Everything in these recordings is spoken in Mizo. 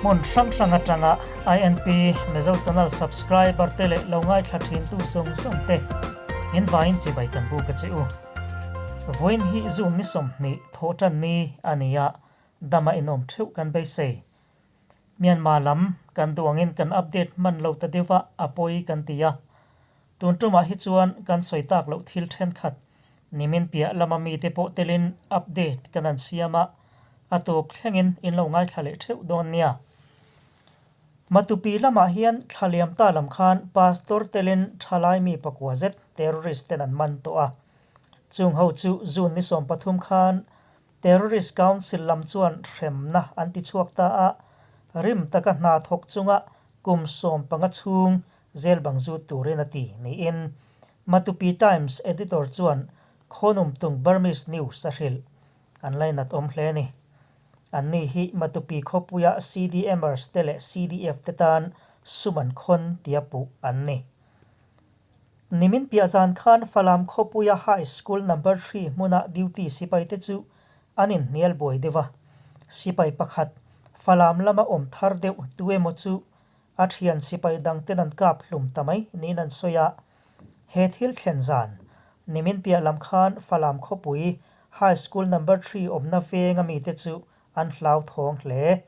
Hmun hrang hrang atanga INP Mizo Channel subscriber te leh lo ngaithla thintu zawng zawng te in vaiin chibai kan buk a che u. Vawiin hi June ni 20 thawh tan ni a ni a, dama inawm theuh kan beisei. Myanmar lam kan duh angin kan update hman lo ta deuh a, a pawi kan ti a. Tun tumah hi chuan kan sawi tak loh thil thenkhat nimin piah lama mite pawh telin update kan an siam a, a tawp thlengin in lo ngaithla leh theuh dawn nia. Matupi lamah hian thla liam ta lam khan Pastor telin thalai mi pakua zet terrorist ten an man tawh a. Chung ho chu June ni 13 khan Terrorist Council lam chuan hremna an ti chhuak ta a, rim taka hna thawk chunga kum 15 chhung zel bang zut turin a ti niin Matupi Times editor chuan Khonumtung Burmese News a hrilh. An lainat awm hle a ni. Anni hi Matupi khawpuia CDMers te leh CDF te tan sum an khawn tia puh an ni. Nimin piah zan khan Falam khawpuia High School Number 3 hmuna duty sipai te chu an inhnial buai deuh a. Sipai pakhat Falam lama awm thar deuh tu emaw chu a thian sipai dang ten an kap hlum ta mai niin an sawi a. He thil thlen zan nimin piah lam khan Falam khawpui High School Number 3 awmna veng a mite chu an hlauthawng hle.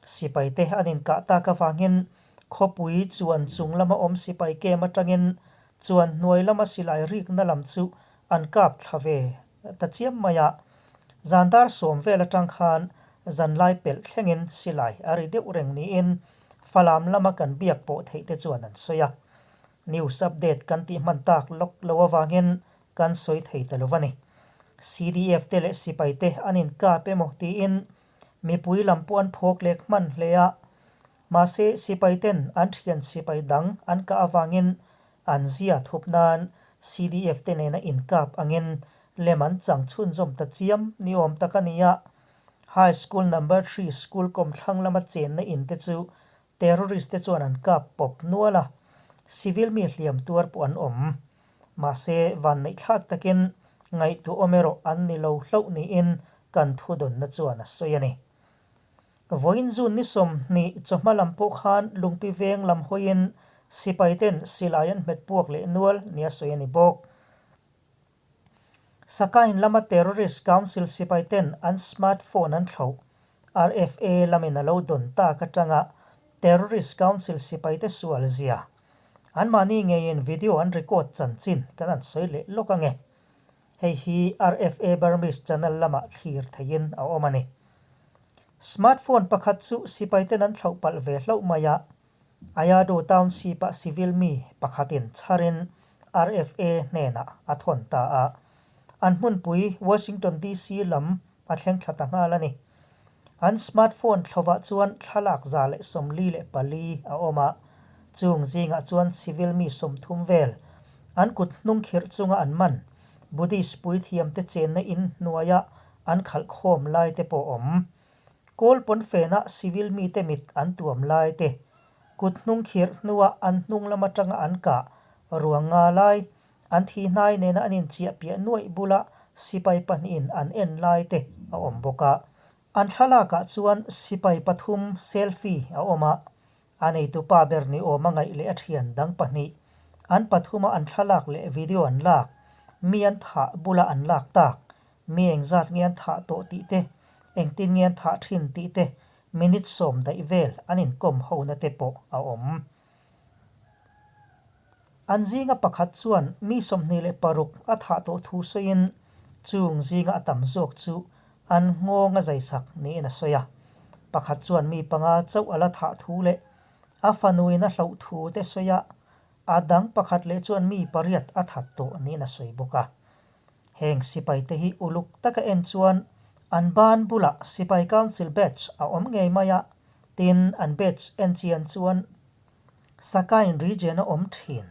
Sipai te an inkah tak avangin Khawpui chuan chung lama awm sipai kem atangin chuan hnuai lama silai rikna lam chu an kap thla ve ta chiam mai a. Zan dar 10 vel atang khan zanlai pelh thlengin silai a ri deuh reng niin Falam lama kan biak pawh theih te chuan an sawi a. News update kan tih hman tak lawk lo avangin kan sawi thei ta lo a ni. CDF te leh sipai te an inkap emaw tiin mipui lam pawh an phawk lek hman hle a. Mahse sipai ten an thian sipai dang an kah avangin an zia thup nan CDF te nena inkap angin lem an chang chhunzawm ta chiam ni awm tak a ni a. High School Number 3 school kawmthlang lama chenna in te chu terrorist te chuan an kap pawp nual a, civil mi hliam tuar pawh an awm. Mahse vanneih thlak takin ngaihtuahawm erawh an ni lo hlauh niin kan thudawnna chuan a sawi a ni. Vawiin June ni 20 chawhma lam pawh khan Lungpi veng lam hawiin sipai ten silai an hmet puak leh nual nia sawi a ni bawk. Sakain lama terrorist council sipai ten an smartphone an thloh. RFA lamin a lo dawn tak atanga terrorist council sipai te sual zia. Anmahni ngeiin video an record chanchin kan an sawi leh lawk ange. Hei hi RFA Burmese channel lamah thlir theihin a awm a ni. Smartphone pakhat chu sipai ten an thloh palh ve hlauh mai a, Ayado Township-a civil mi pakhatin chharin RFA hnenah a thawn ta a. An hmunpui Washington DC lam a thleng thla ta nghal a ni. An smartphone thlovah chuan thlalak 144 a awm a, chung zingah chuan civil mi 30 vel an kut hnung khirh chunga an man Buddhist puithiamte chenna in hnuaia an khalh khawm lai te pawh awm. Kawl pawn fena civil mite mit an tuam lai te, kut hnung khirh hnua an hnung lam atanga an kah ruang nga lai, an thi hnai nena an inchiah piah nuaih bula sipai pahnihin an en lai te a awm bawk a. An thlalakah chuan sipai pathum selfie a awm a, a neitupa ber ni awm a ngaih leh a thian dang pahnih, an pathuma an thlalak leh video an lak, mi an thah bula an lak tak, mi engzat nge an thah tawh tih te, engtin nge an thah thin tih te, minute 10 daih vel an inkawm hona te pawh a awm. An zinga pakhat chuan mi 26 a thah tawh thu sawiin chung zinga a tam zawk chu an nghawng a zaisak niin a sawi a. Pakhat chuan mi panga chauh a la thah thu leh a fanuin a hloh thu te sawi a, a dang pakhat leh chuan mi pariat a that tawh niin a sawi bawk a. Heng sipai te hi uluk taka en chuan an ban bulah sipai council badge a awm ngei mai a, tin an badge en chian chuan Sakain region a awm thin.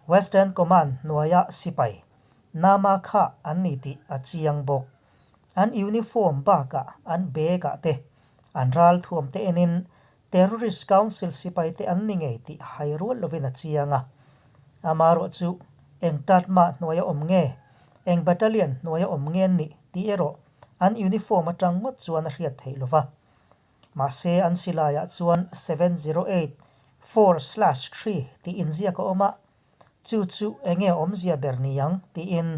Western Command hnuaia sipai Nama kha an ni tih a chiang bawk. An uniform bakah an bag ah te an ral thuam te enin terrorist council sipai te an ni ngei tih hai rual lovin a chiang a. Amarawh chu eng tatma hnuaia awm nge, eng battalion hnuaia awm nge an nih tih erawh an uniform atang ngawt chuan a hriat theih lova. Mahse an silaiah chuan 708 4/3 tih inziak a awm a, chu chu enge awmzia ber ni ang tiin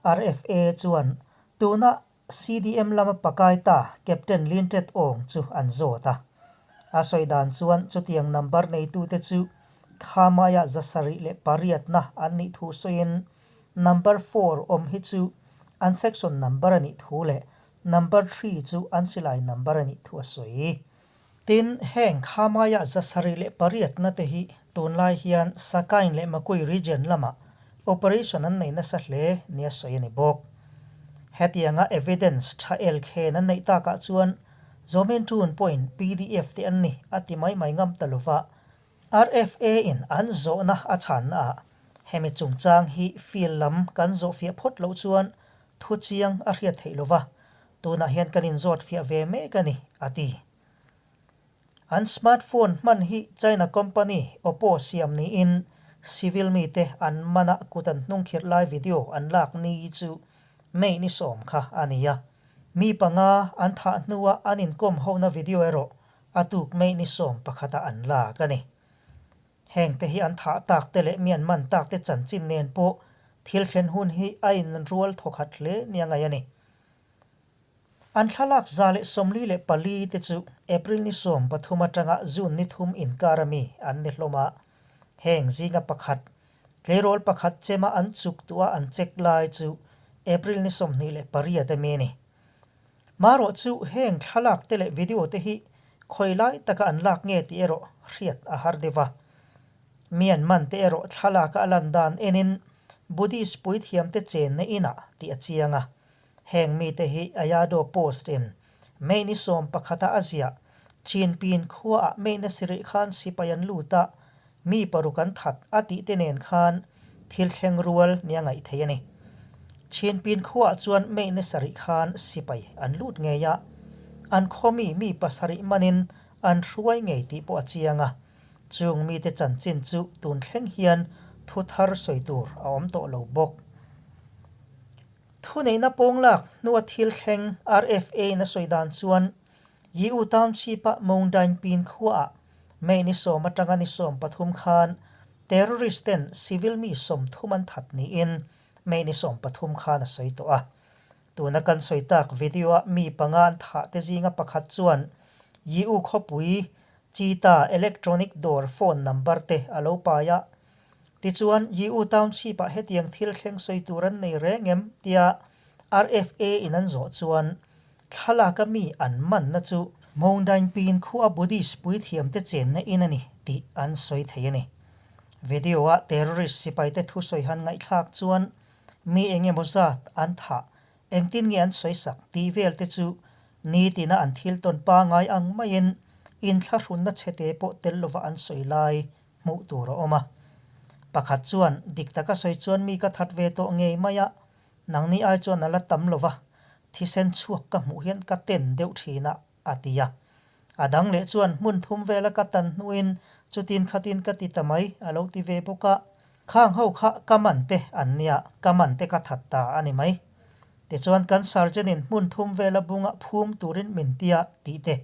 RFA chuan tuna CDM lama pakai ta Captain Lintet Aung chu an zawt a. A sawi dan chuan chutiang number neitute chu Khamaiah 708na an nih thu sawiin number four awm hi chu an section number a nih thu leh number three chu an silai number a nih thu a sawi. Tin, heng Khamaiah 708na te hi tunlai hian Sakain leh Makui region lamah operation an nei nasa hle nia sawi a ni bawk. Hetianga evidence tha el khen an neih takah chuan Zomen Tun pawhin pdf te an ni a ti mai mai ngam ta lova, RFA in an zawhna a chhanna ah hemi chungchang hi field lam kan zawhfiah phawt loh chuan thu chiang a hriat theih lova, Tunah hian kan inzawt fiah ve mek a ni, a ti. An smartphone hman hi China company Oppo siam niin civil mite an mana kut an hnungkhirh lai video an lak ni chu May ni sawm kha a ni a. Mi panga an thah hnua an inkawm hona video erawh a tuk May ni sawm pakhatah an lak a ni. Hengte hi an thah tak te leh mi an man tak te chanchin nen pawh thil thlen hun hi a inrual thawkhat hle nia ngaih a ni. An thlalak 144 te chu April ni 13 atanga June ni thum inkar ami an ni hlawm a. Heng zinga pakhat, tleirawl pakhat chema an chuk tuah an check lai chu April ni 28 ami a ni. Marawh chu heng thlalak te leh video te hi khawi lai taka an lak nge tih erawh hriat a har deuh a. Myanmar te erawh thlalaka a lan dan enin Buddhist puithiamte chenna inah tih a chiang a. Heng mite hi Ayado Post in May ni 11 a a ziah Chinpin khuaah May na sirih khan sipai an lut a, mi paruk an that a tih te nen khan thil thleng rual nia ngaih theih a ni. Chinpin khuaah chuan May ni sarih khan sipai an lut ngei a, an khaw mi mi pasarih manin an hruai ngei tih pawh a chiang a. Chung mite chanchin chu tun thleng hian thu thar sawi tur a awm tawh lo bawk. Thuneihna pawnglak hnua thil thleng RFA-in a sawi dan chuan Yiu Township-a Moundainpin khuaah May ni sawm atanga ni 13 khan terrorist ten civil mi 30 an that niin May ni 13 khan a sawi tawh a. Tuna kan sawi tak video-a mi panga an thah te zinga pakhat chuan Yiu khawpui Cheetah electronic dawr phone number te a lo pai a. Tichuan, Yiu Township-ah hetiang thil thleng sawi tur an nei reng em? tia RFA in an zawh chuan thlalaka mi an manna chu Moundainpin khua Buddhist puithiamte chenna in a ni tih an sawi thei a ni. Video-a terrorist sipaite thusawi han ngaihthlak chuan mi eng emaw zat an thah, engtin nge an sawi sak tih vel te chu nitina an thil tawn pangai ang maiin inthlahrunna chhete pawh tel lova an sawi lai hmuh tur a awm a. Pakhat chuan dik taka sawi chuan mi ka that ve tawh ngei mai a, nangni ai chuan a la tam lova, thisen chhuak ka hmuh hian ka ten deuh thin a, a ti a. A dang leh chuan hmun thum vela ka tan hnuin chutin khatin ka ti ta mai a lo ti ve bawk a. Khang ho kha ka man te an nia, ka man te ka that ta a ni mai. Tichuan kan sergeant in hmun thum vela bunga phum turin min tia tih te.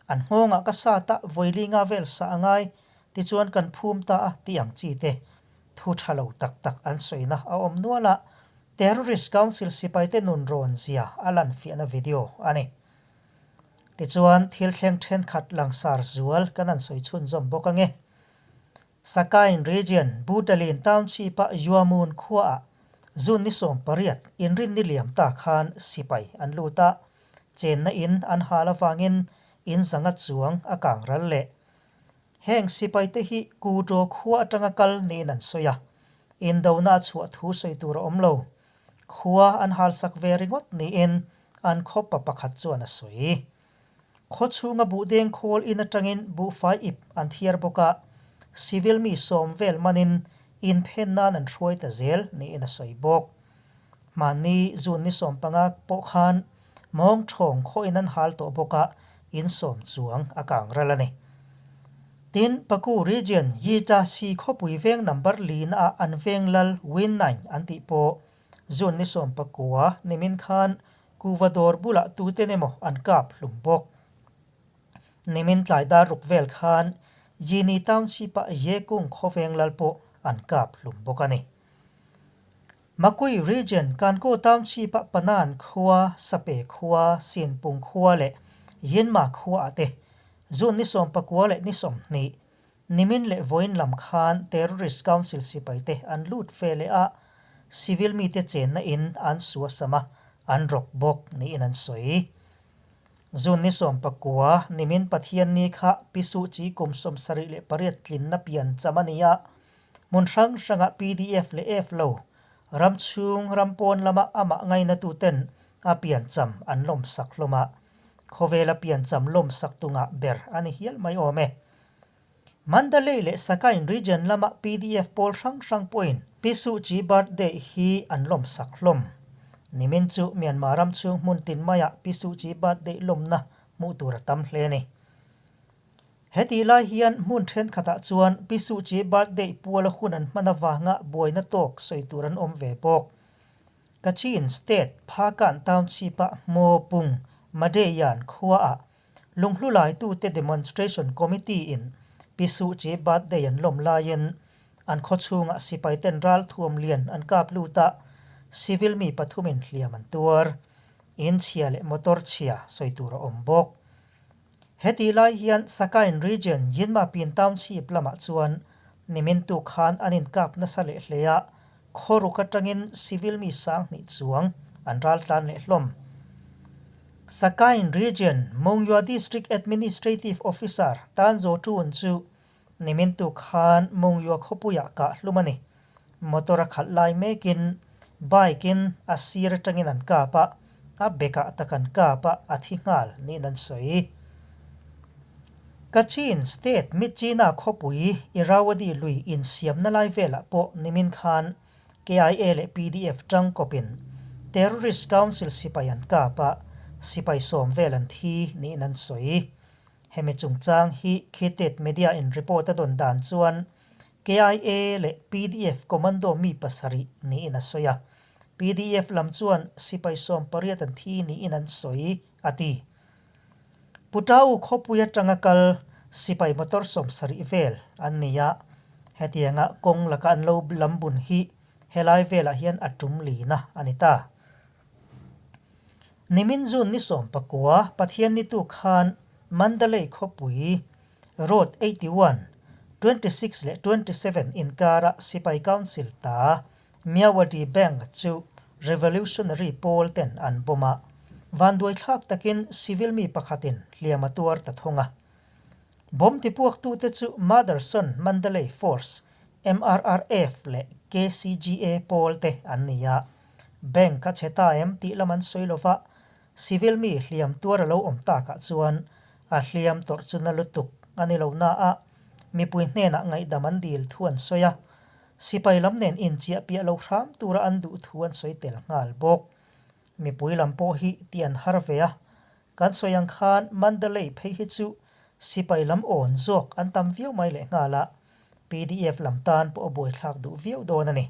An nghawngah ka sat a, vawilinga vel sah a ngai, tichuan kan phum ta a tih ang chi te. Thu tha lo tak tak an sawina a awm nual a, Terrorist Council sipaite nun rawn zia a lanfiahna video a ni. Tichuan, thil thleng thenkhat langsar zual kan han sawi chhunzawm bawk ange. Sakain Region, Butalin Township-a Yuamun khuaah June ni 18 inrinni liam ta khan sipai an lut a, chenna in an hal avangin in zanga chuang a kang ral leh. Heng sipaite hi Kuto khua atanga kal niin an sawi a, indona a chhuah thu sawi tur a awm lo. Khua an halsak ve ringawt niin an khawpa pakhat chuan a sawi. Khaw chhunga buhdeng khawl in atangin buhfai ip an thiar bawk a, civil mi sawm vel manin inphen nan an hruai ta zel niin a sawi bawk. Hmanni June ni 15 pawh khan mawng thawng khaw in an hal tawh bawk a, in sawm chuang a kang ral a ni. Tin, Paku Region Yita Si khawpui veng number lina ah an veng lal Win Naing an tih pawh June ni 19 nimin khan Kuva dawr bulah tuten emaw an kap hlum bawk. Nimin tlai dar ruk vel khan Yini Township-ah Yekung khawveng lal pawh an kap hlum bawk a ni. Makui Region, Kankaw Township-ah Panan khua, Sape khua, Sinpung khua leh Yinma khuaah te June ni 19 leh ni 20, Nimin leh vawiin lam khan Terrorist Council sipaite an lut ve leh a, civil mite chenna in an suasam a, an rawk bawk niin an sawi. June ni 19, nimin Pathianni kha Pi Suh Kyi kum 78 tlinna pian cham a ni a, hmun hrang hrangah PDF leh F lo, ram chhung ram pawn lama amah ngainatuten a pian cham an lawmsak hlawm a, khawvela pian cham lawmsak tungah ber a ni hial mai awm e. Mandalay leh Sagaing region lama PDF pawl hrang hrang pawhin Pi Suh Kyi birthday hi an lawmsak hlawm. Nimin chu Myanmar ram chhung hmun tin maiah Pi Suh Kyi birthday lawmna hmuh tur a tam hle a ni. Hetih lai hian hmun thenkhatah chuan Pi Suh Kyi birthday puala hun an hman avanga buaina tawk sawi tur an awm ve bawk. Kachin State Phakan Township-a Hmawpung Madeyan khuaah Lunghlu laitute Demonstration Committee-in Pi Suh Kyi birthday an lawm laiin an khawchhungah sipaiten ralthuam lian an kap lut a, civil mi pathumin hliam an tuar. In chhia leh motor chhia sawi tur a awm bawk. Hetih lai hian Sakain Region Yinmapin Township lamah chuan nimin tuk khan an inkap nasa leh hle a, Khawruk atangin civil mi 2000 chuang an raltlan leh hlawm. Sakain Region Mongyua District Administrative Officer Tan Zaw Tun chu nimin tuk khan Mongyua khawpuiah kah hlum a ni. Motor a khalh lai mekin bike in a sir atangin an kap a, a bekah tak an kap a, a thi nghal niin an sawi. Kachin State Myitkyina khawpui Irrawaddy lui insiamna lai velah pawh nimin khan KIA leh PDF tangkawpin Terrorist Council sipai an kap a, sipai sawm vel an thi niin an sawi. Hemi chungchang hi Khitet Media in report a dawn dan chuan KIA leh PDF commando mi pasarih niin a sawi a, PDF lam chuan sipai 18 an thi niin an sawi, a ti. Putau khawpui atanga kal sipai motor 70 vel an ni a, hetianga kawng laka an lo lam bun hi helai velah hian a tum lina a ni ta. Nimin June ni 19, Pathiannitu khan Mandalay khawpui Road 81, 26 leh 27 inkara Sipai Council ta Myawaddy Bank chu Revolutionary pawl ten an bomb a, vanduai thlak takin civil mi pakhatin hliam a tuar ta thung a. Bomb tipuaktute chu Motherson Mandalay Force, MRRF, leh KCGA pawl te an ni a. Bank a chhe ta em tih lam an sawi lova, civil mi hliam tuar a lo awm takah chuan a hliam tawrh chu na lutuk a ni lo na a, mipui hnenah ngaihdam an dil thu an sawi a. Sipai lam nen inchiah piah lo hram tura an duh thu an sawi tel nghal bawk. Mipui lam pawh hi tih an har ve a, kan sawi ang khan Mandalay phei hi chu sipai lam awn zawk an tam viau mai leh nghal a, PDF lam tan pawh a buaithlak duh viau dawn a ni.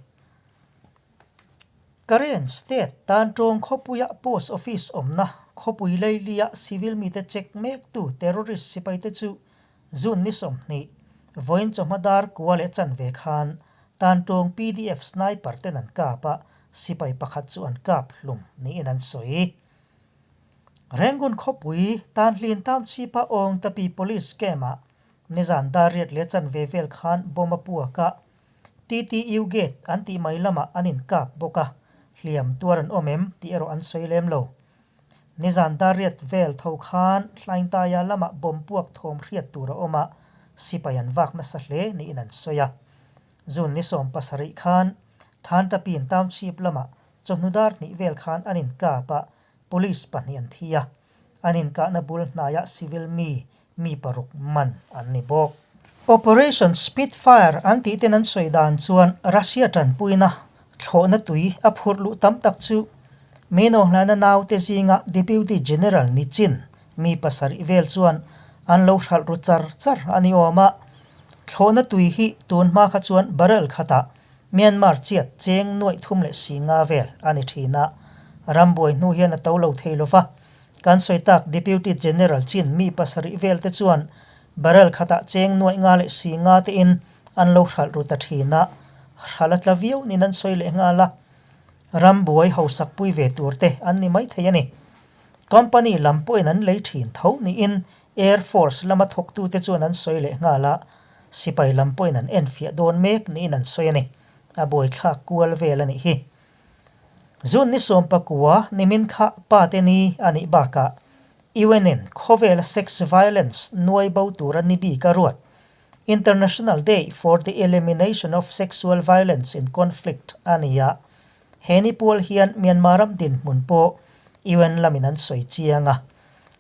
Karen State tan tawng khawpuia Post Office awmna khawpui Leilia civil mite check mektu terrorist sipaite chu June ni 20, vawiin chawhma dar kua leh chanve khan Tantawng PDF sniper ten an kap a, sipai pakhat chu an kap hlum niin an sawi. Rangoon khawpui Tanhlin Township-a Awngtapi Police Camp-ah nizan dar riat leh chanve vel khan bomb a puak a, TTU Gate an tih mai lamah an inkap bawk a, hliam tuar an awm em tih erawh an sawi lem lo. Nizan dar riat vel tho khan Hlaingtaia lamah bomb puak thawm hriat tur a awm a, sipai an vak nasa hle niin an sawi a. June ni 17 khan Thantapin Township lamah chawhnu dar hnih vel khan an inkap a, police pahnih an thi a. An inkahna bul hnaiah civil mi mi paruk man an ni bawk. Operation Spitfire an tih ten an sawi dan chuan Russia tanpuina thlawhna tui a phurh luh tam tak chu Menohlana naute zinga Deputy General ni chin mi pasarih vel chuan an lo hralh ru char char a ni awm a. Thlawhna tui hi tun hma kha chuan barrel khatah Myanmar chiat cheng nuaih thum leh si nga vel a ni thin a, rambuai hnu hian a to lo thei lo va. Kan sawi tak Deputy General chin mi pasarih vel te chuan barrel khatah cheng nuaih nga leh si nga tein an lo hralh ru ta thin a, hralh a tla viau niin an sawi leh nghal a. Ram buai hausak pui ve tur te an ni maithei a ni. Company lam pawhin an lei thin tho niin Air Force lama thawktute chuan an sawi leh nghal a, sipai lam pawhin an enfiah dawn mek niin an sawi a ni. A buaithlak kual vel a nih hi. June ni 19 nimin kha pa te ni a nih bakah UN-in khawvela sex violence nuai bo tura ni bik a ruat, International Day for the Elimination of Sexual Violence in Conflict a ni a. He ni pual hian Myanmar ram dinhmun pawh UN lamin an sawi chiang a.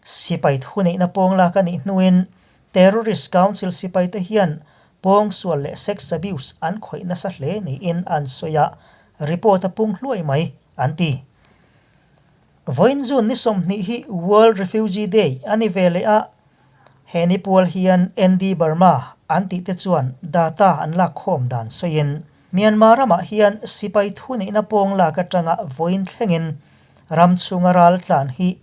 Sipai thuneihna pawng lak a nih hnuin Terrorist Council sipaite hian pawngsual leh sex abuse an khawih nasa hle niin an sawi a, report a pung hluai mai, an ti. Vawiin June ni 20 hi World Refugee Day a ni ve leh a, he ni pual hian ND Burma an tih te chuan data an lak khawm dan sawiin Myanmar ramah hian sipai thuneihna pawng lak atanga vawiin thlengin ram chhunga ral tlan hi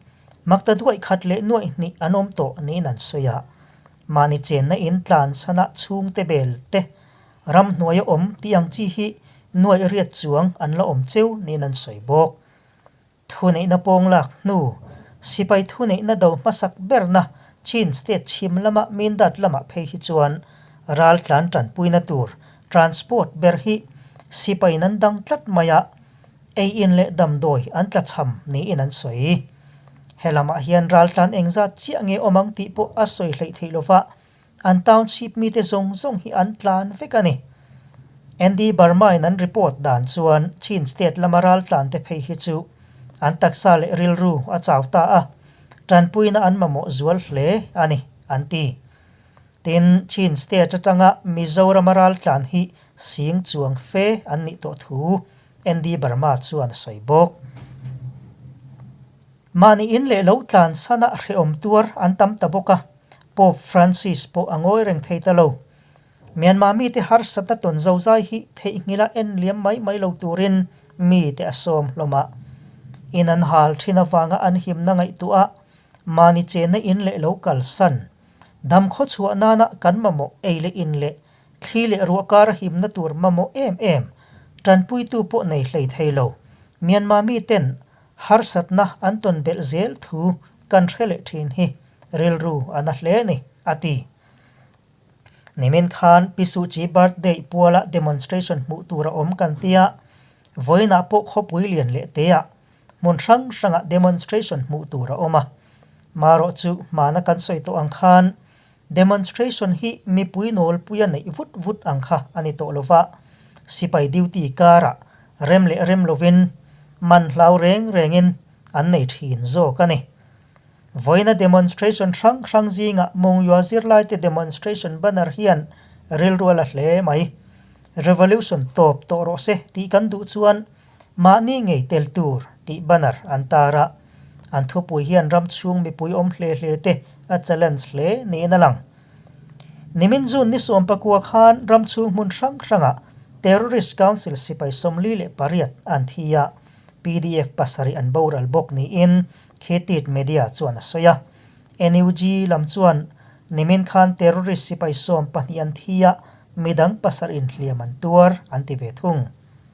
makta duaih khat leh nuaih hnih an awm tawh niin an sawi a. Mahni chenna in tlan chhanah chhungte bel te ram hnuaia awm tih ang chi hi nuaih riat chuang an la awm cheu niin an sawi bawk. Thuneihna pawng lak hnu, sipai thuneihna do hmasak berna Chin state chhim lama Mindat lamah phei hi chuan ral tlan tanpuina tur transport ber hi sipaiin an dang tlat mai a, ei in leh damdawi an tlachham niin an sawi. He lamah hian ral tlan engzat chiah nge awm ang tih pawh a sawi hleih theih lova, An township mite zawng zawng hi an tlan vek a ni. ND Burma-in an report dan chuan Chin state lama raltlante phei hi chu an taksa leh rilru a chau ta a, tanpuina an mamawh zual hle a ni, an ti. Tin, Chin state atanga Mizorama raltlan hi sing chuang fe an nih tawh thu ND Burma chuan a sawi bawk. Mahni in leh lo tlan sana hrehawm tuar an tam ta bawk a, Pope Francis pawh a ngawi reng thei ta lo. Myanmar mite harsatna tawn zozai hi theihnghilh a en liam mai mai lo turin mite a sawm hlawm a. In an hal thin avanga an himna ngaihtuah a, mahni chenna in leh lo kalsan, dam khawchhuah nana kan mamawh ei leh in leh thli leh ruah kara himna tur mamawh em em tanpuitu pawh nei hlei thei lo. Myanmar miten Harsatna an tawn belh zel thu kan hre leh thin hi rilru a na hle ni, a ti. Nimin khan Pi Suu Kyi birthday puala demonstration hmuh tur a awm kan tia, vawiinah pawh khawpui lian leh teah hmun hrang hrangah demonstration hmuh tur a awm a. Marawh chu hmana kan sawi tawh ang khan Demonstration hi mipui nawlpuia neih vut vut ang kha a ni tawh lova, sipai duty karah rem leh rem lovin man hlau reng rengin an nei thin zawk a ni. Vawiina demonstration hrang hrang zingah Mongyua zirlaite demonstration banner hian rilru a la hle mai. Revolution tawp tawh rawh se tih kan duh chuan Mahni ngei tel tur tih banner an tar a, an thupui hian ram chhung mipui awm hle hle te a challenge hle niin a lang. Nimin June ni 19 khan ram chhung hmun hrang hrangah Terrorist Council sipai 48 an thi a, pdf pasarih an boral bawk niin Khetit Media chuan a sawi a. NUG lam chuan nimin khan terrorist sipai 12 an thi a, midang pasarih inhliam an tuar an ti ve thung.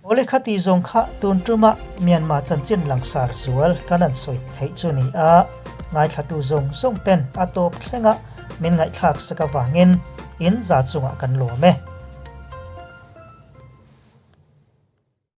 Awle kha ti zawng kha tun tuma Myanmar chanchin langsar zual kan an sawi theih chu ni a, ngaithlatu zawng zawng ten a tawp thlenga min ngaihthlak sak avangin in za chungah kan lawm e.